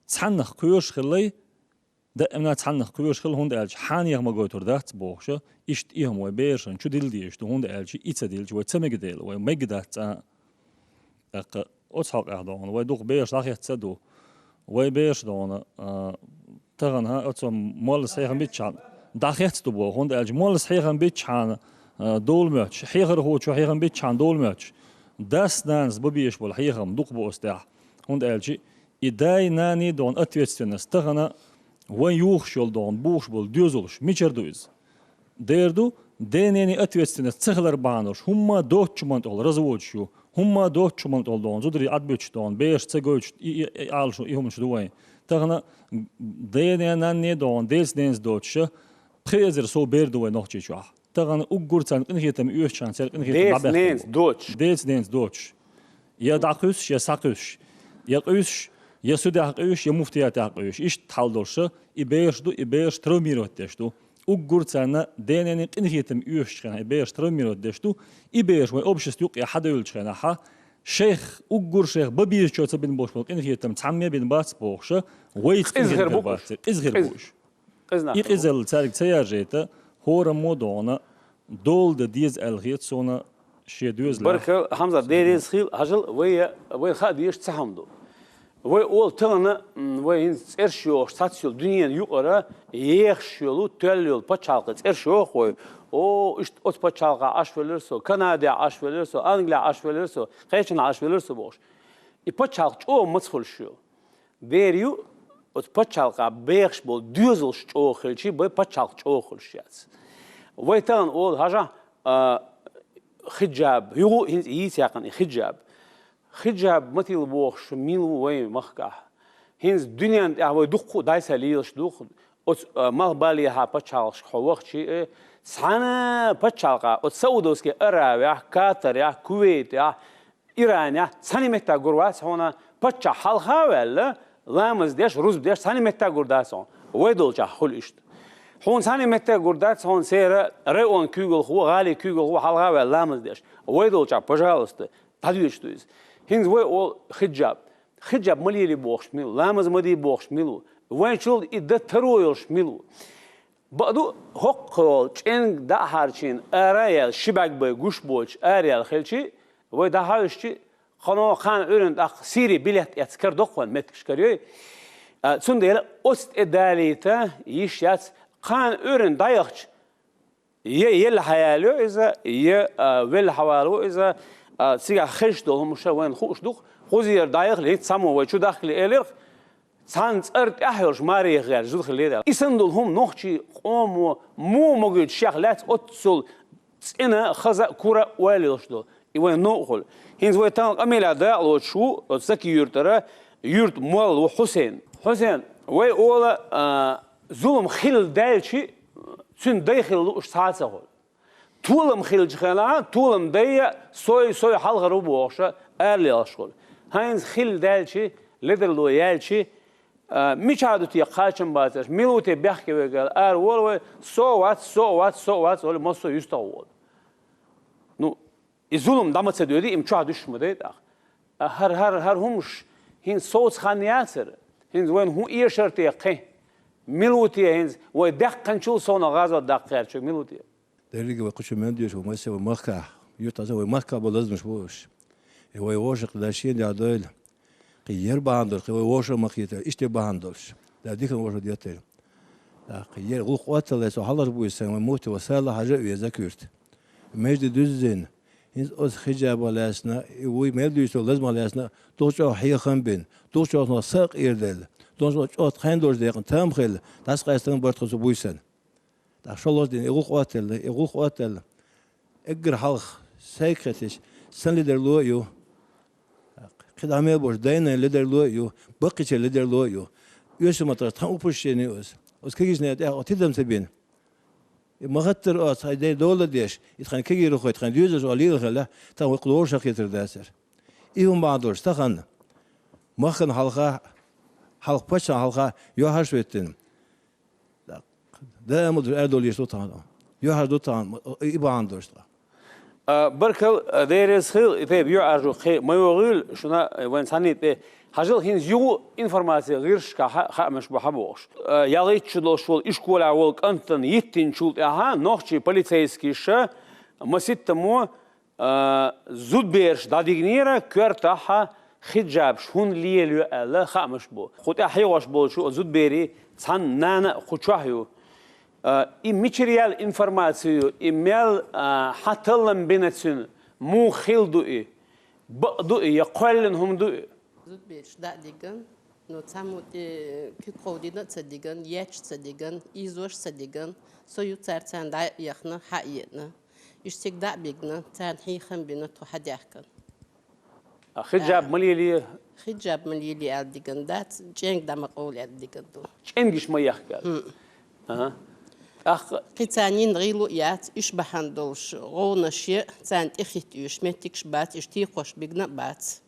Цхьаннах кхоьруш хилале, даимна цхьаннах кхоьруш хила, хӀунда аьлча хьенех ма гойтур дац бохуша, иштта и хӀума вай берашна чу дилла дезаш ду, хӀунда аьлча и ца дилча вай ца мегадела, вай мегга дац цкъа а. ТӀаккха оцу хьокъехь догӀна, вай дукха бераш дӀахецна а ду. Вай бераш догӀна, а, тахана, хӀа, оцо моллас хьехам биччахьана дӀахецна а ду боху, хӀунда аьлча моллас хьехам биччахьана, а, довла моьттуш, хьехархочо хьехам биччахьана довла моьттуш, дас-нанас бан безаш болу хьехам дукха бу оцу тӀехь, хӀунда аьлча и дай-наний догӀна ответственность тахана вайн юхуш йолу догӀна бухуш болу доьзалш. Мичара ду иза? Дера ду, ден-ненан ответственность ца хилар бахьана долуш, хӀумма доцучу мантӀахула разводаш ю, хӀумма доцучу мантӀахула догӀна зударий Ӏадбуьтуш догӀна, бераш ца гойтуш, и, и, и Ӏалашо, и хӀуманаш ду вайн. Тахана ден-ненан догӀна, делаца-ненца доцуша, пхи эзар сов бер ду вайн Нохчийчохь. Тахана уггар царна къинхетам оьшучхьана, церан къинхетам дӀабаьхкина бу. Делаца-ненца доцуш. Я дӀакхуьссуш, я схьакхуьссуш, я къуьйсуш, я судехь къуьйсуш, я муфтиятехь къуьйсуш. Иштта хьал долуша, и бераш ду, и бераш травмировать деш ду. Уггар царна ден-ненан къинхетам оьшучу хенахь, и бераш травмировать деш ду. И бераш вайн общество юккъе хьадевллачу хенахь, шайх, уггар шайх бан безачо ца бина болуш болу къинхетам цхьамме бина бац бохуша, вайца къиза хир бу уьш. Къинхетам бац, къиза хир бу уьш. Къиза нах ду. И къизалла цаьрга ца яржийта, хӀораммо а догӀна, дола дан деза аьлла хета суна шен доьзалехь. Баркалла, Хьамзат, Дела реза хила, хьажал, вай, вай хаа дезаш цхьа хӀума ду. Вай олу тахана, м, вай хӀинца цӀераш йохуш цхьацца йолу дуьненан юкъара ехаш йолу, тоьлла йолу пачхьалкхан цӀераш йоху вай. О, иштта оцу пачхьалкхехь Ӏаш велира со, Канадехь Ӏаш велира со, Англехь Ӏаш велира со, кхечанхьа Ӏаш велира со бохуш. И пачхьалкх чӀогӀа маца хуьлуш ю. Дера ю, оцу пачхьалкхехь бехаш болу доьзалш чӀогӀа хилча, вай пачхьалкх чӀогӀа хуьлуш яц. Вай тахана олу, хьажахь, а, хиджаб, юха а хӀинца йийца яьккхина и хиджаб. Хиджаб матийла бохуш мила ву вайн махкахь? ХӀинца дуьненна тӀехь вай дуккха а дӀасалелаш ду, оцу, а, малхбалехьа пачхьалкхашка хьо вахча, э, цхьана пачхьалкхехь, оцу Саудовский Аравехь, Катарехь, Кувейтехь, Иранехь цхьана меттехь гур вац хьуна, паччахь хьалха а ваьлла, ламаз деш, рузба деш, цхьана меттехь гур дац хьуна. Вай долчохь хуьлу иштта. Хьуна цхьана меттехь гур дац хьуна, церан районан куьйгалхо, гӀалин куьйгалхо хьалха а ваьлла ламаз деш. Вай долчохь, пожалуйста, дӀадоьдуш ду иза. ХӀинца вай олу хиджаб. Хиджаб ма лелий бохуш мила ву, ламаз ма дий бохуш мила ву. Вайн чул и дан таро йолуш мила ву. Бакъду, хӀокху чӀенга дӀа а хьарчийна, ара а яьлла, ши бӀаьрг бен гуш боцуш, ара яьлла хилчи, вай дӀахьаьвсичи, кхано кхана Ӏуьйранна тӀаккха Сири билет эцна карадо-кх вайн меттигаш карайой. А, цундела оцу тӀе далийта йиш яц, кхана Ӏуьйранна дӀаяхча, я елла хьаялайо иза, я, а, велла хьавалайо иза, а, цигахь хезаш долу хӀумнаш вайна хууш ду-кх, кхузера дӀаяхале, хӀинца цхьаммо вай чу дахкале элира-кх, цхьана цӀара тӀехь йолуш маре гӀерташ зуда хилла дела. И санна долу хӀума нохчийн къомо муха магийта шех лаьцна оццул цӀена, хаза а, кура а ойла йолуш долу. И вайн новкъахула. ХӀинца вай тахана къамелехь дакъалоцуш ву оцу Закан-Юьртара юьртан молла ву Хьусен. Хьусен, вай олу, а, зулам хилла даьлчи, цуьнан дай хилла лууш цхьа а ца хуьлу. Толам хилча хенахь, толам дай а, сой, сой хьалхара ву бохуш, ара лелхаш хуьлу. ХӀинца хилла даьлчи, ледарло яьлчи, а, мичахь ду те кхачам бацарш, мила ву те бехке верг аьлла, ара волу вай, со а вац, со а вац, со а вац, олий, массо а юьстахволу. Ну, и зулам дӀа ма ца доьдий, и ма чохь дуьсуш ма дай тӀаккха. А хӀара, хӀара, хӀара хӀумаш хӀинца совца хан яцара. ХӀинца вайна хӀун эшар те кхин? Мила ву те хӀинца вай даьккхинчул совнаха гӀазот даккха гӀерташ верг мила ву те? Дерриге вай кху чу мел доьшу, вай массо а вай махкахь, юьртахь вай махкахь болу лазамаш бу уьш. И вай вовшах дан шен дуьхьа дойла. Кхин яра бахьана долуш, кхин вай вовшах ма кхетара, иштта бахьана долуш. Да диканна вовшах деттара. ТӀаккха яра гӀуллакх-отталла, со хьалхара буьйса сан вайн муфти ван Сала-Хьажа а веза Закан-Юьрта. Межда дуьззина, хӀинца оцу хиджабах лаьцна, и вуй мел дуьйцу лазамах лаьцна, дукха чӀогӀа хьехам бина, дукха чӀогӀа са а къерделла, дукха чӀогӀа тхайн долчу декъана там хилла, дӀасакъаьстина бара тхо цу буьйсанна. ТӀаккха шолгӀа дина и гӀуллакх-отталла, и гӀуллакх-отталла. Эггара хьалха сайга хеташ, сан ледарло а ю. ТӀаккха кхидӀа мел болчу дайнан ледарло а ю, баккхийчеран ледарло а ю. Оьрсийн маттахь тхан упущение ю иза. Оцу кегийчу нехан тӀехь оцу тидам ца бина. И ма-хаттара оцу хьайн дайн дола деш, и тхан кегийрхой, тхан доьзалш оха лела хилла, тхан вай кху вовшах кхетар дацара. И хӀума бахьана долуш тахана махкана хьалха, хьалха паччахьна хьалха юьхьӀаьржа хӀоьттина. Даимал арадовла езаш ду тахана. ЮьхьӀаьржа ду тахана, и бахьана долуш тахана. А, баркалла, а, Дела реза хуьлда, и тайпа юьхьӀаьржо кхин ма йогӀийла шуна, а, вайн цхьанний тӀе. Хьажал, хӀинца юха информаци гӀирсашкахь хаа-, хаамаш бу хьан бохуш. А, ялхитта шо долуш волу ишколехь волу кӀантана йиттинчул тӀаьхьа нохчийн полицейскиша маситтаммо А, зудбераш дӀадигнера, коьртахь хиджабаш хӀунда лелайо аьлла, хаамаш бу. Кху тӀехь хьехош болчу оцу зудберийн цхьана нана а кху чохь ю. А, и мичара яьлла информаци ю, и мел, а, хьан таллам бина цуьнан, муха хилла ду и? Бакъ ду и, я кхоьллина хӀума ду и? Зудбераш дӀа а дигна, но цхьаммо тӀе куьг кховдийна а ца дигна, етташ а ца дигна, ийзош а ца дигна, со ю цара царна дӀа а яхна, хьа а еъна. Уьш цига дӀа а бигна, царна хьехам бина, тхо хьадаьхкина. А хиджаб ма лелае? Хиджаб ма лелае аьлла дигна дац, чӀенга дӀа ма къовла аьлла дигна ду. ЧӀенгаш ма ехка аьлла? ХӀм. Ага. ТӀаккха? Кхин царна йина гӀийла а яц, уьш бахьана долуш гӀовгӀанаш е, царна тӀехӀитта оьшуш меттигаш бац, уьш текхош бигна а бац.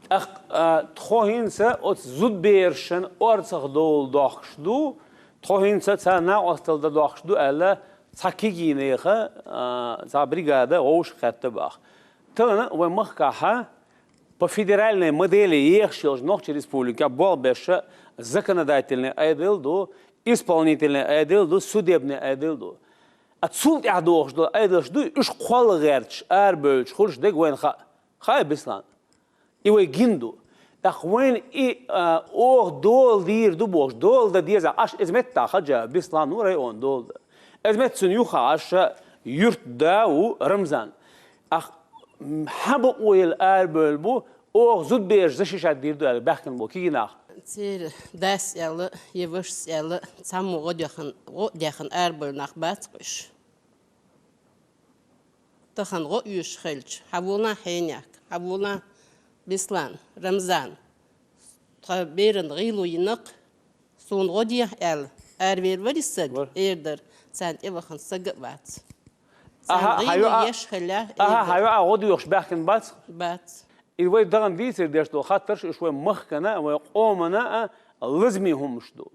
ТӀаккха, а, тхо хӀинца оцу зудберашна орцах довла дохкуш ду, тхо хӀинца царна накъосталла дан дохкуш ду аьлла, цхьа кегийнехан, а, цхьа бригада вовшахкхетта боху. Тахана вайн махкахь по федеральной модели ехаш йолчу Нохчийн Республикехь болх беш законодательный айдел ду, исполнительный айдел ду, судебный айдел ду. А цул тӀаьхьа дохуш долу айделш ду, уьш кхолла гӀерташ, арабевлча хуьлуш дерг вайна хаьа. Хаьий, Беслан? И вай гина ду. ТӀаккха вайна и, а, оха дола дийр ду бохуш, дола дан деза Ӏаш, иза меттахь хьажа, Беслан ву районан дола дан. Иза метта цуьнан юххехь Ӏаш юьртда ву Рамзан. Ах, м, хьан бакъо елла арабевлла бу, оха зудбераш защищать дийр ду аьлла баьхкина бу кегий нах? Церан дас аьлла, я вашас аьлла, цхьаммо гӀо дехна, гӀо а дехна арабевлла нах бац-кх уьш. Тахана гӀо оьшуш хилча, хьан волу хьенех, хьан волу Беслан, Рамзан, тхан берана гӀийла йина-кх, суна гӀо дехьа аьлла, аравер вара и саг, эр дара, царна тӀевахана саг а вац. Царна гӀийла еш хилла, эр дара. Аха, хьан йоӀа гӀо доьхуш баьхкина бац? Бац. И вай даган дийцар деш долу хаттарш, уьш вай махкана а, вай къомана а лазаме хӀумаш ду.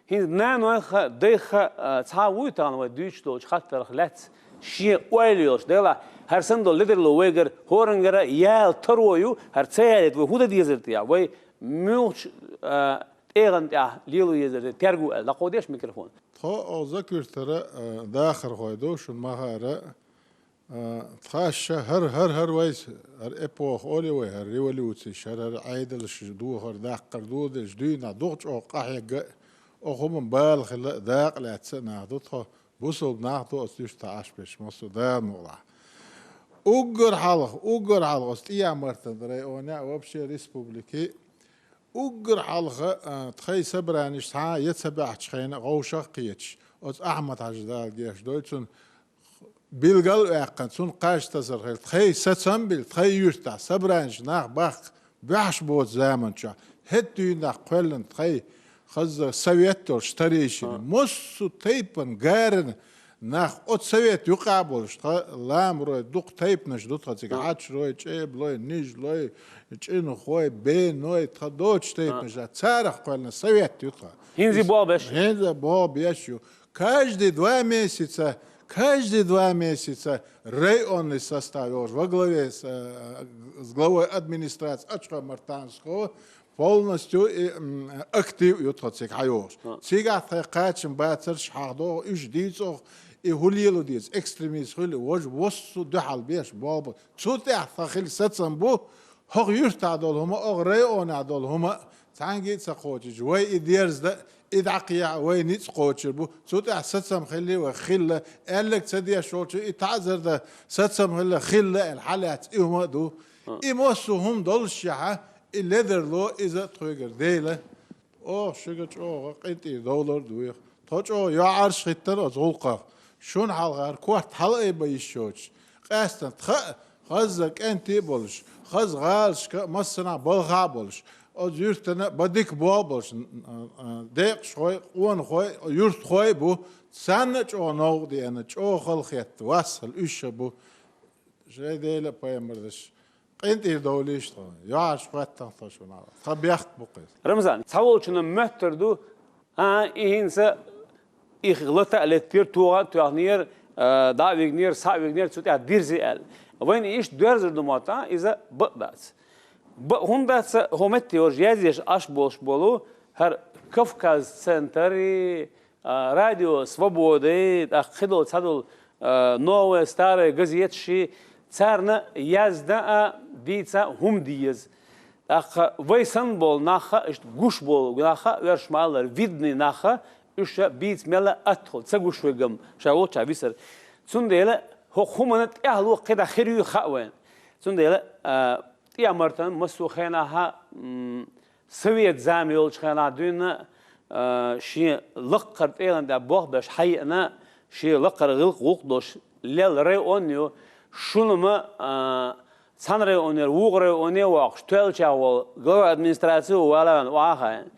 ХӀинца наной ха, дай ха, а, цхьа вуй тахана вай дуьйцуш долчу хаттарх лаьцна шен ойла йолуш. Делахь, хӀара санна долу ледарло вайгара хӀорангара яла таро ю, хӀара ца ялийта вай хӀун дан дезар те? Вай муьлхачу, а, тӀегӀан тӀехь лело езар те, терго аьлла, дӀакховдеш микрофон. Тхо оха закуьртара, а, дахархой ду, шуна ма-хаъара, а, тхаьш ша хӀара, хӀара, хӀара вайца, хӀара эпоха олий вай, хӀара революцеш, хӀара, хӀара Ӏедалш дохар, даккхар доладелча дуьйна дукха чӀогӀа къахьегна а, оха хӀуманна бала хилла а, дакъа лаьцна а нах ду тхо, бусалба нах ду оцу дуьштахь Ӏаш берш, массо а Дала мукъалахь. Уггар хьалха, уггар хьалха оцу ТӀехьа-Мартан районе а, вообще республике а, уггар хьалха, а, тхайн собранеш цхьа а я ца баьхьачу хенахь вовшах а кхеташ, оцу Ахьмад-Хьаьжа, Дала гечдойла цунна, билгал а ваьккхина, цунна кхаж тасар хилла, тхайн сацам а бина, тхайн юьртахь собранеш нах баккха баьхьаш боцу заманчохь, хӀетахь дуьйна кхоьллина тхайн хаза совет долуш старейшина, массо а тайпана, гарана нах оцу совет юкъахь а болуш, тхан ламарой, дукха тайпанаш ду тхан цига, хьачарой, чӀебалой, нижалой, чӀинхой, беной, тхан доцуш тайпанаш, царах кхоьллина совет ю тхан. ХӀинца болх беш? ХӀинца болх беш ю. Каждые два месяца, каждые два месяца районный состав йолуш, во главе с, э, с главой администрации Ачхой-Мартановского полностью и, м, актив ю тхо цига хьайогӀуш. Цигахь тхайн кхачам, бацарш хьахдоху, уьш дийцоху, и хӀун лело деза, экстремизм хуьлу, важа, массо а дуьхьал беш болх бу. Цу тӀехь тхан хилла сацам бу, хӀокху юьртахь долу хӀума, оха районехь долу хӀума цхьаьнгге а ца кхочуьйтуш, вай и дерза дан, и дӀакхехьа вай ницкъ кхочур бу. Цу тӀехь сацам хилла вай, хилла, аьлларг ца деш волчу и таӀзар дан сацам хилла, хилла аьлла, хьалаьцна и хӀума а ду. И массо а хӀума доллушехь, и ледарло иза тхоьгара дела. Оха шуьга чӀогӀа къинтӀера довлар а ду вайх. Тхо чӀогӀа йоӀарш хӀиттина оцу гӀуллакхах. Шуна хьалха хӀара корта хьала айбан йиш йоцуш, къаьсттина тхан а хаза кӀентий а болуш, хаза гӀалашка а массанхьа балхахь а болуш, оцу юьртана а бан дика болх а болуш, н-, н-, н-, декъашхой, къонахой, юьртахой а бу, царна а чӀогӀа новкъа деана, чӀогӀа халахетта, вассал уьш а бу. Шайн Дела а, пайхамар даш, къинтӀера довлийша тхо, йоӀарш хӀоттахь тхо шуна. Тхан бехк бу-кх иза. Рамзан, цхьаволчунна моьттур ду, а, и хӀинца и лата а леттера, тоха а тоьхнера, а, дӀа а вигнера, схьа а вигнера, цу тӀехь дирзи аьлла. Вайна иштта доьрзур ду мотт, а, иза бакъ дац. Бакъ хӀунда дац, хӀокху метте йолуш язъеш Ӏаш болуш болу хӀара Кавказ центр, а, Радио Свобода, тӀаккха кхидолу цхьадолу, а, Новая, Старая газеташ, царна яздан а, дийца а хӀума деза. ТӀаккха вай санна болу нах а, иштта гуш болу нах а, оьрсаша ма-аллара, видный нах а, уьш а бийца мелла а атта хуьлу, ца гуш верг-м ша волчохь висар. Цундела хӀокху хӀуманна тӀаьхьало кхидӀа хир юй хаьа вайна. Цундела, а, ТӀехьа-Мартан массо а хенахь а, м, совет зама йолчу хенахь дуьйна, а, шен лакхара тӀегӀан тӀехь болх беш хьаеана, шен лакхара гӀиллакх-гӀуллакх долуш лелла район ю. Шуна ма, а, цхьана районера вукху районе а воккхуш, тоьллачех волу глава администрации ву вала ваьлла охьа а хаийна.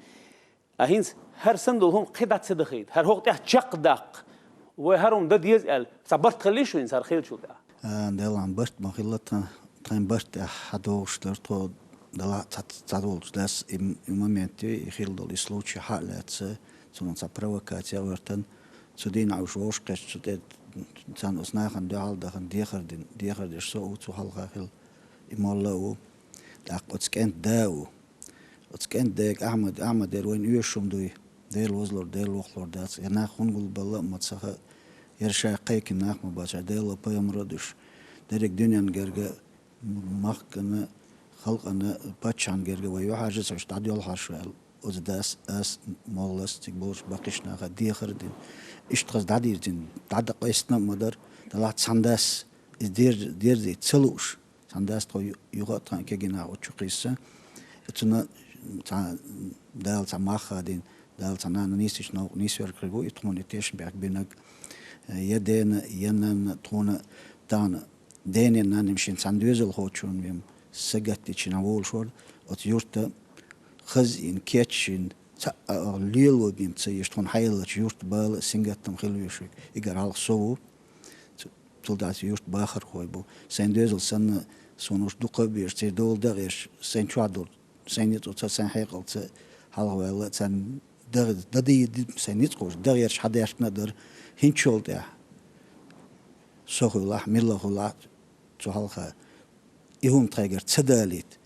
А хӀинца хӀара санна долу хӀума кхидӀа ца дахийта, хӀара хӀокху тӀехь чекхдаккха, вай хӀара хӀума дан деза аьлла, цхьа барт хилла шуна хӀинца хӀара хиллачул тӀаьхьа? А, делахь барт ма хилла тхан, тхайн барт тӀехь хьадогӀуш дара тхо, делахь ца, ца долуш дац и, и момент, и хилла долу и случай хьа а лаьцна, цунах цхьа провокаци а гӀоьртина. Цу дийнахь уьш вовшахкхетча, цу тӀе царна оцу нахана дуьхьал а дахана, дехар дина, дехар деш со а ву, цу хьалха хилла и молла а ву. ТӀаккха оцу кӀентан да а ву. Оцу кӀентан дега Ахьмад, Ахьмадера вайна оьшуш хӀума дуй, Дела вазлур, Дела воккхалур дац. Я нах хӀунда гулбелла а ма ца хаьа, яра ша кхайкхина нах ма бац, ша Дело, пайхамаро а дуьш. Дерриг дуьненна герга, махкана, халкъана, паччахьна герга вай юьхьӀаьржа а ца веш, дӀадоьлхьара шу аьлла, оцу дас, ас, моллас, цига болчу баккхийчу наха дехар а дина. Иштта хаза дӀадирзина, дӀа-, дӀакъайсна а ма дара, делахь цхьана дас, иза дер-, дерзийта ца лууш. Цхьана дас тхо ю-, юха а тхан кегий нах оцу чу кхиссина. Цунна цхьа, Дала цхьа мах хадийна, Дала цхьа нана нийсачу новкъа нийсверг хир ву, и тхуна и тешнабехк бинарг. Я дена, я нанна тхуна тахана, дена, нанна шен цхьана доьзалхочунна вен сагатдичина волуш вара, оцу юрта хаза йина, кечйина, цхьа а лело бен ца еш, тхуна хьаеллачу юрта бала а, сингаттам хила веш верг, игара хьалха со ву. Цу-, цул тӀаьхьа юрт бахархой бу. Сайн доьзал санна, Суна уж дукха а безаш, церан дола дагӀераш, сайн чохь долу, сайн ницкъаца, сайн хьекъалца хьалхаваьлла, царна дагӀа, дан дийр ди-, сайн ницкъаца дагӀераш хьадаьхкина а дара, хӀинцачул тӀаьхьа со хуьлахь, милла хуьлахь, цу хьалха и хӀума тхайгара ца далийта,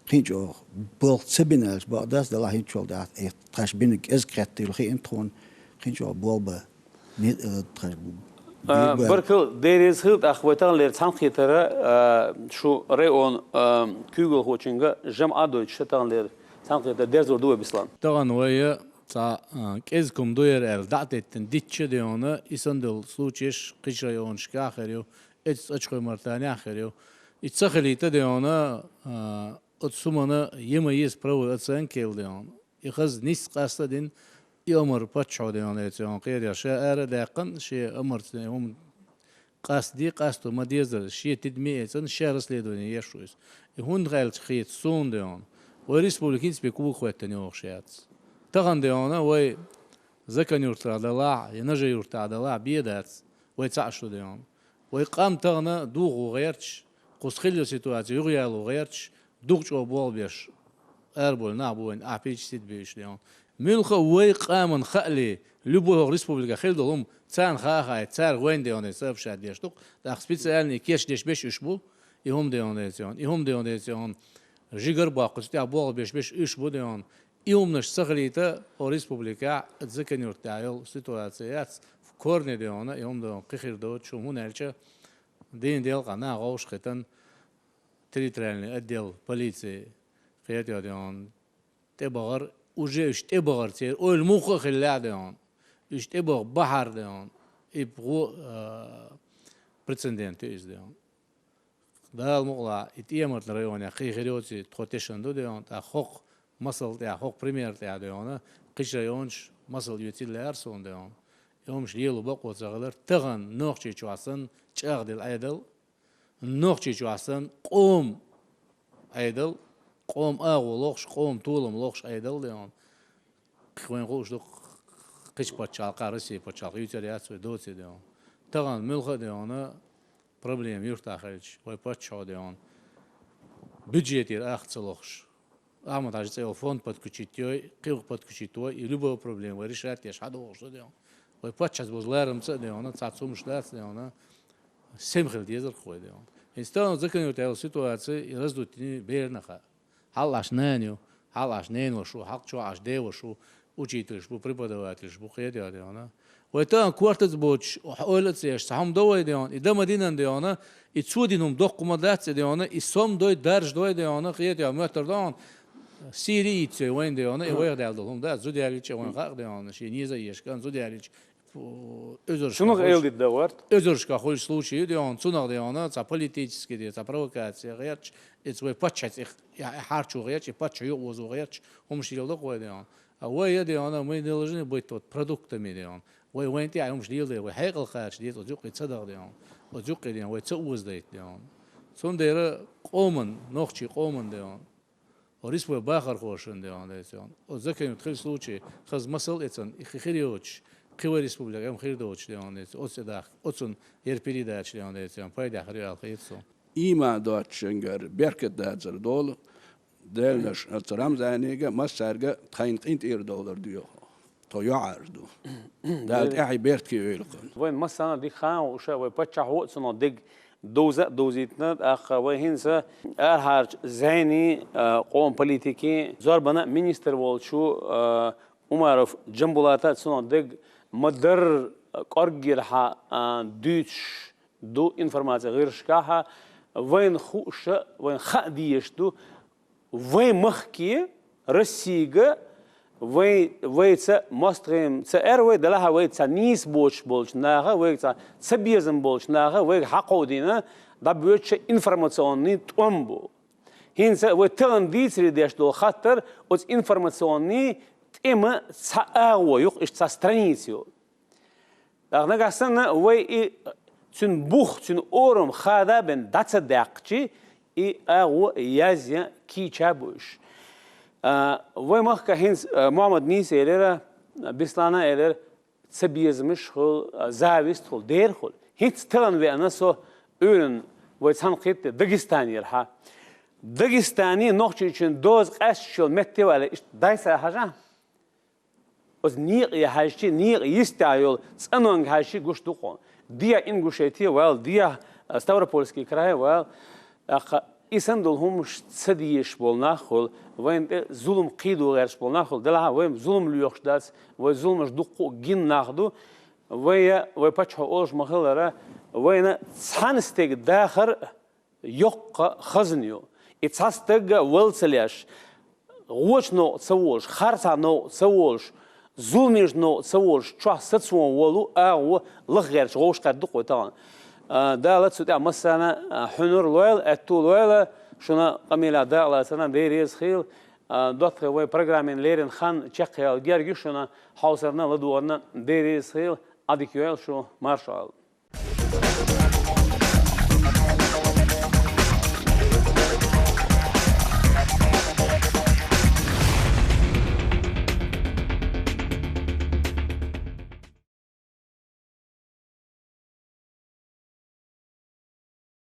кхин чӀогӀа болх ца бина аьлча, бакъ дац, делахь хӀинцачул тӀаьхьа, э, тхаьш бина кӀезиг хеттийла хиъна тхуна, кхин чӀогӀа болх бан. Ми-, э, тхаьш А, бийр бан. Баркалла, Дела реза хила, тӀаккха вай таханлера цхьаьнакхетар, а, шу район, а, куьйгалхочуьнга жамӀ а дойтуш, таханлера цхьаьнакхетар дерзор ду вай, Беслан. Тахана вай цхьа, а, кӀезиг хӀума ду яра аьлла, дӀа а теттина, дитча а дайна, и санна долу случаеш кхечу районашкахь а хир ю, эцу Ачхой-Мартанехь а хир ю. И ца хилийта а дайна, а, оцу хӀуманна ема еза правовой оценка йолу дайна. И хаза нисса къаста а дина, и омра паччахьо дайна, эцу йолу кхеташ ша ара а даьккхина, шен омраца хӀума къастаде, къасто ма-деззара, шен тидаме а эцна, ша расследование еш ву иза. И хӀунда аьлча хета суна дайна, вай республика хӀинца бен кога хӀоьттина йогӀуш яц. Тахана дайна вай Закан-Юьртахь далахь, я Нажи-Юьртахь далахь, бен дац, вай цхьаъ шу дайна. Вай къам тахана духо гӀерташ, кхуза хилла йолу ситуаци юхаяло гӀерташ, дукха чӀогӀа болх беш арабевлла нах бу вайна, ахь пича сита бевзаш дайна. Муьлхха а вай къаманна хаале, любой хӀокху республикехь хилла долу хӀума, царна хаа а хаийта, цара вайна дайна сообщать деш ду-кх, тӀаккха специальный кечдеш берш уьш бу, и хӀума дайна, эцу йолу, и хӀума дайна, эцу йолу, жигара боккхуш, тӀехь болх беш берш уьш бу дайна. И хӀуманаш ца хилийта, хӀокху республикехь, Закан-Юьртахь йолу ситуаци яц, в корне дайна, и хӀума дайна кхин хир доцуш, хӀунда аьлча дийна делкъа нах вовшахкхетта, территориальный отдел полиции, кхеташ дайна, тӀебахара, уже уьш тӀебахара церан ойла муха а хиллехь дайна, уьш тӀебаха бахьара дайна, и гӀо, а, прецедент ю иза дайна. Дала мукъалахь, и ТӀематан районехь кхин хир йоций тхо тешна ду дайна, тӀаккха хӀокху масал тӀехь, хӀокху пример тӀехь дайна, кхечу районаш масал оьцийла лаьара суна дайна. И хӀумаш лело бакъо ца хилар, тахана Нохчийчохь санна чӀагӀделла Ӏедал, Нохчийчохь санна къоман Ӏедал, къоман агӀо лохуш, къоман толам лохуш Ӏедал дайна. Вайна хууш ду, кхечу пачхьалкхехь, Россин пачхьалкхехь юьйцур яц вай доций дайна. Тахана муьлхха а дайна проблема юьртахь хилча, вай паччахьо дайна бюджетера ах ца лохуш, Ахьмад-Хьаьжин цӀе йолу фонд подключить йой, кхин подключить вой, и любой проблема вай решать деш хьадогӀуш ду дайна. Вай паччахьца бузу ларамца а дайна, цхьацца хӀумаш дац дайна, сема хила дезарг вай дайна. ХӀинца тахана Закан-Юьртахь йолу ситуаци и раздутина бернах а. Хьалха нана ю, хьалха ненаваш ву, хьалха чохь ден ваша ву, учительш бу, преподавательш бу, кхеташ дайна. Вай тахана кортаца боцуш, ойла а ца еш, цхьа хӀума до вай дайна, и дан ма динан дайна, и цо дина хӀума доккха ма дац и дайна, и сом дой, дарж дой дайна, кхеташ моьттур дайна, Сири йийцай вайна дайна, и вайх даьлла долу хӀума дац, зуда ялийча вайна хаьа дайна, шен еза а еш кӀант зуда ялийча, фу, эзаршка Шунах хуьлуш, эладита дан варт? Эзаршка хуьлуш случай ю дайна, цунах дайна, цхьа политический де, цхьа провокация гӀерташ, эца вай паччахьца и, и, и хьарчо гӀерташ, и паччахь юкъавозо гӀерташ, хӀумаш леладо-кх вай дайна. А вай а дайна, мы не должны быть вот продуктами дайна. Вай вайна тӀехь хӀумаш леладе, вай хьекъал кхача деза, оцу юккъе ца даха дайна. Оцу юккъе дайна, вай ца озадайта дайна. Цундела къоман, нохчий къоман дайна. О, республика бахархошна дайна, дайцон. О, Закан-Юьртахь хилла случай, хаза масал эцна, и хи-, хир йоцуш, кхин вай республика ам хир доцуш дайна, дайцон. Оцу даха, оцун яра передача дайна, дайцон, пайдехь хир ю аьлла хета суна. Ийман доцучуьнгара беркат дацар долу, деллаш, оцу Рамзанига, массаьрга тхайна къинтӀера довлар доьху. Тхо юьхьӀаьржа ду. Дала тӀаьхье беркате йойла кхунна. Вайн массарна дика хан уша, вай паччахьо а цунах дерг довза а довзийтина, тӀаккха вай хӀинца арахьарчу зайни, а, къоман политикин зорбана министр волчу, а, Умаров Джамбулата а цунах дерг ма-дарра, а, кӀорггера хьа, а, дуьйцуш ду информаци гӀирсашкахь, вайна хууша, вайна хаа дезаш ду, вай махке, Россига, вай, вайца мостагӀийн ца эр вай, делахь а вайца нийса боцуш болчу наха, вайца ца безам болчу наха, вайга хьакховдийна дӀабоьдуш информационный тӀом бу. ХӀинца вай тахана дийцаре деш долу хаттар оцу информационный тӀема цхьа агӀо ю-кх, иштта цхьа страница ю. ТӀаккха нагахь санна вай и цуьнан бух, цуьнан орам хада а бен дӀа ца даьккхичи, и агӀо язъян кийча а бу уьш. А, вай махка хӀинца, а, Мухьаммад нийса элира, Беслана элира, ца безамаш хуьлу, а, зависть хуьлу, дера хуьлу. ХӀинца тахана веана со Ӏуьйранна Вай цхьана кхетаде Дагестанера хьа. Дагестане нохчийчун доза къаьсташ йола метте вале, иштта дайса хьажа. Оцу некъа хьаьжчи, некъа йистехь йолу цӀанонга хьаьжчи гуш ду кхуна. Дехьа Ингушете вал, дехьа Ставропольский край вал. ТӀаккха и санна долу хӀумаш ца дезаш болу нах хуьлу, вайна тӀе зулам кхийдо гӀерташ болу нах хуьлу. Делахь вай зулам лоьхуш дац, вай зуламаш дуккха а гина нах ду. Вай, вай паччахьо олуш ма-хиллара, вайна цхьана стеган дахар йоккха хазна ю. И цхьа стаг а вала ца леш, гӀочу новкъа ца волуш, харцахь новкъа ца волуш, зуламех новкъа ца волуш, чохь сацо волу агӀо лаха гӀерташ вовшахкхетта ду-кх вай тахана. А, Дала цу тӀехь массарна, а, хьуьнар лойла, аьтту лойла, шуна къамелехь дакъалацарна Дела реза хуьлда. А, доттагӀий, вай программин леррина хан чекхъяла герга ю шуна, хьовсарна, ладогӀарна Дела реза хуьлда, Ӏадика йойла шу, марша Ӏойла.